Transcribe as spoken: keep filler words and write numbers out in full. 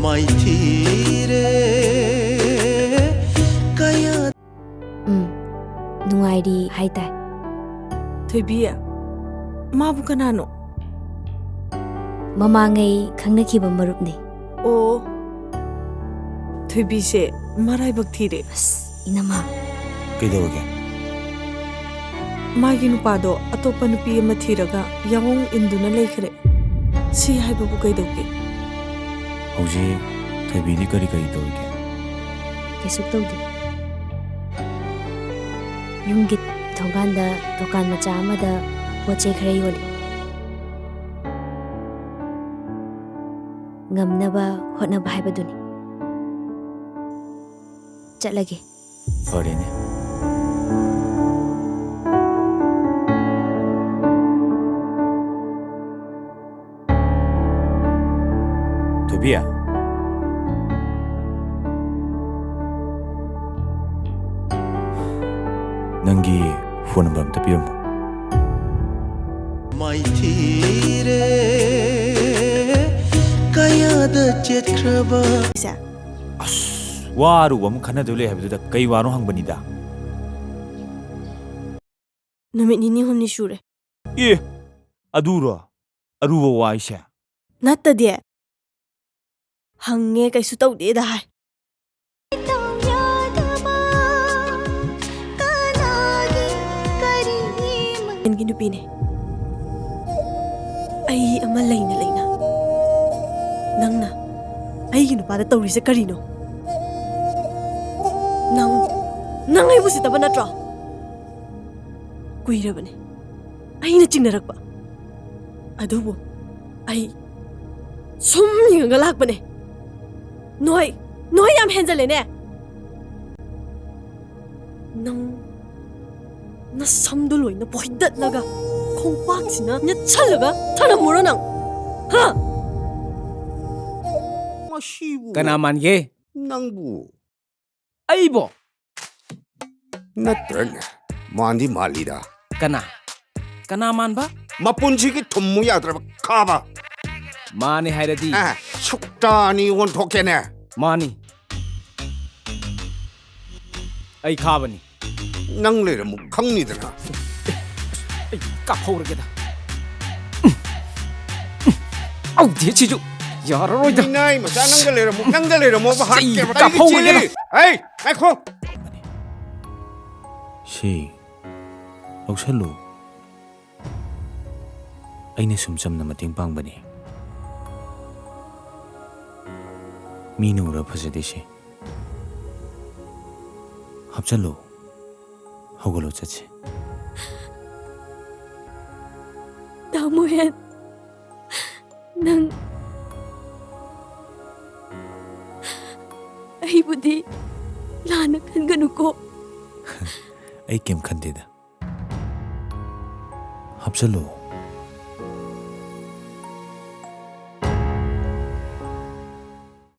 ꯃꯥꯏꯊꯤꯔꯦ ꯀꯌꯥ ꯎꯝ, ꯅꯨꯡꯉꯥꯏꯔꯤ ꯍꯥꯏꯇꯥꯏ꯫ ꯊꯣꯏꯕꯤ, ꯃꯥꯕꯨ ꯀꯅꯥꯅꯣ? ꯃꯃꯥꯡꯉꯩ ꯈꯪꯅꯈꯤꯕ ꯃꯔꯨꯞꯅꯤ꯫ ꯑꯣ, ꯊꯣꯏꯕꯤꯁꯦ ꯃꯔꯥꯏꯕꯛ ꯊꯤꯔꯦ꯫ ꯑꯁ, ꯏꯅꯝꯃ꯫ ꯀꯩꯗꯧꯔꯒꯦ? ꯃꯥꯒꯤ ꯅꯨꯄꯥꯗꯣ ꯑꯇꯣꯞꯄ ꯅꯨꯄꯤ ꯑꯃ ꯊꯤꯔꯒ ꯌꯥꯑꯣꯡ ꯏꯟꯗꯨꯅ ꯂꯩꯈ꯭ꯔꯦ꯫ ꯁꯤ ꯍꯥꯏꯕꯕꯨ ꯀꯩꯗꯧꯒꯦ? ꯍꯧꯖꯤꯛ ꯊꯣꯏꯕꯤꯗꯤ ꯀꯔꯤ ꯀꯔꯤ ꯇꯧꯔꯤꯒꯦ? ꯀꯩꯁꯨ ꯇꯧꯗꯦ꯫ ꯌꯨꯝꯒꯤ ꯊꯣꯡꯒꯥꯟꯗ ꯗꯨꯀꯥꯟ ꯃꯆꯥ ꯑꯃꯗ ꯄꯣꯠ ꯆꯩ ꯈꯔ ꯌꯣꯜꯂꯤ꯫ ꯉꯝꯅꯕ ꯍꯣꯠꯅꯕ ꯍꯥꯏꯕꯗꯨꯅꯤ꯫ ꯆꯠꯂꯒꯦ꯫ ꯐꯔꯦꯅꯦ꯫ ꯊꯣꯏꯕꯤ, ꯅꯪꯒꯤ ꯐꯣꯟ ꯅꯝꯕꯔ ꯑꯝꯇ ꯄꯤꯔꯝꯃꯣ꯫ ꯃꯥꯏꯊꯤꯔꯦ ꯀꯌꯥꯗ ꯆꯦꯠꯈ꯭ꯔꯕ ꯏꯁꯦ꯫ ꯑꯁ, ꯋꯥ ꯑꯔꯨꯕ ꯑꯃ ꯈꯟꯅꯗꯣꯏ ꯂꯩ ꯍꯥꯏꯕꯗꯨꯗ ꯀꯩ ꯋꯥꯅꯣ ꯍꯪꯕꯅꯤꯗ꯫ ꯅꯨꯃꯤꯠ ꯅꯤꯅꯤ ꯍꯨꯝꯅꯤ ꯁꯨꯔꯦ꯫ ꯑꯦ, ꯑꯗꯨꯔꯣ? ꯑꯔꯨꯕ ꯋꯥ ꯍꯥꯏꯁꯦ? ꯅꯠꯇꯗꯤ꯫ ꯍꯪꯉꯦ, ꯀꯩꯁꯨ ꯇꯧꯗꯦꯗ ꯍꯥꯏ꯫ ꯀꯅꯥꯒꯤ ꯀꯔꯤ ꯒꯤ ꯅꯨꯄꯤꯅꯦ꯫ ꯑꯩ ꯑꯃ ꯂꯩꯅ ꯂꯩꯅ ꯅꯪꯅ ꯑꯩꯒꯤ ꯅꯨꯄꯥꯗ ꯇꯧꯔꯤꯁꯦ ꯀꯔꯤꯅꯣ? ꯅꯪ, ꯅꯪ ꯑꯩꯕꯨ ꯎꯁꯤꯠꯇꯕ ꯅꯠꯇ꯭ꯔꯣ? ꯀꯨꯏꯔꯕꯅꯦ ꯑꯩꯅ ꯆꯤꯡꯅꯔꯛꯄ꯫ ꯑꯗꯨꯕꯨ ꯑꯩ ꯁꯨꯝ ꯌꯦꯡꯉꯒ ꯂꯥꯛꯄꯅꯦ꯫ ꯅꯣꯏ, ꯅꯣꯏ ꯌꯥꯝ ꯍꯦꯟꯖꯜꯂꯦꯅꯦ꯫ ꯅꯪ ꯅꯁꯝꯗꯣ ꯂꯣꯏꯅ ꯐꯣꯏꯗꯠꯂꯒ ꯈꯣꯡꯄꯥꯛꯁꯤꯅ ꯅꯦꯠꯁꯜꯂꯒ ꯊꯅꯝꯃꯨꯔꯣ ꯅꯪ? ꯍꯥ? ꯃꯁꯤꯕꯨ ꯀꯅꯥ ꯃꯥꯟꯒꯦ? ꯅꯪꯕꯨ꯫ ꯑꯩꯕꯣ? ꯅꯠꯇ꯭ꯔꯅꯦ? ꯃꯥꯟꯗꯤ ꯃꯥꯜꯂꯤꯗ꯫ ꯀꯅꯥ? ꯀꯅꯥ ꯃꯥꯟꯕ? ꯃꯄꯨꯟꯁꯤꯒꯤ ꯊꯨꯝꯃꯨ ꯌꯥꯗ꯭ꯔꯕ ꯈꯥꯕ꯫ ꯃꯥꯅꯦ ꯍꯥꯏꯔꯗꯤ꯫ ꯑ, ꯁꯨꯛ ꯍꯞꯇꯥ ꯑꯅꯤ ꯑꯣꯟꯊꯣꯛꯀꯦꯅꯦ꯫ ꯃꯥꯅꯤ꯫ ꯑꯩ ꯈꯥꯕꯅꯤ꯫ ꯅꯪ ꯂꯩꯔꯝꯃꯨ ꯈꯪꯅꯤꯗꯅ꯫ ꯑꯩ ꯀꯥꯞꯍꯧꯔꯒꯦꯗ꯫ ꯎꯝ, ꯎꯝ, ꯎꯝ꯫ ꯌꯥꯔꯔꯣꯏꯗ꯫ ꯃꯤꯅꯥꯏ ꯃꯆꯥ, ꯅꯪꯒ ꯂꯩꯔꯝꯃꯨ, ꯅꯪꯒ ꯂꯩꯔꯝꯃꯣꯕ꯫ ꯍꯥꯠꯀꯦꯕ꯫ ꯀꯥꯞꯍꯧꯔꯒꯦꯗ꯫ ꯑꯩ, ꯉꯥꯏꯈꯣ꯫ ꯁꯤ ꯂꯧꯁꯜꯂꯨ꯫ ꯑꯩꯅ ꯁꯨꯝ ꯆꯝꯅ ꯃꯇꯦꯡ ꯄꯥꯡꯕꯅꯤ꯫ ꯃꯤꯅ ꯎꯔ ꯐꯖꯗꯦꯁꯦ꯫ ꯍꯥꯞꯆꯜꯂꯨ꯫ ꯍꯧꯒꯠꯂꯣ, ꯆꯠꯁꯤ꯫ ꯇꯥꯃꯣ ꯍꯦꯟ, ꯅꯪ ꯑꯩꯕꯨꯗꯤ ꯂꯥꯟꯅ ꯈꯟꯒꯅꯨꯀꯣ꯫ ꯑꯩ ꯀꯩꯝ ꯈꯟꯗꯦꯗ꯫ ꯍꯥꯞꯆꯜꯂꯨ꯫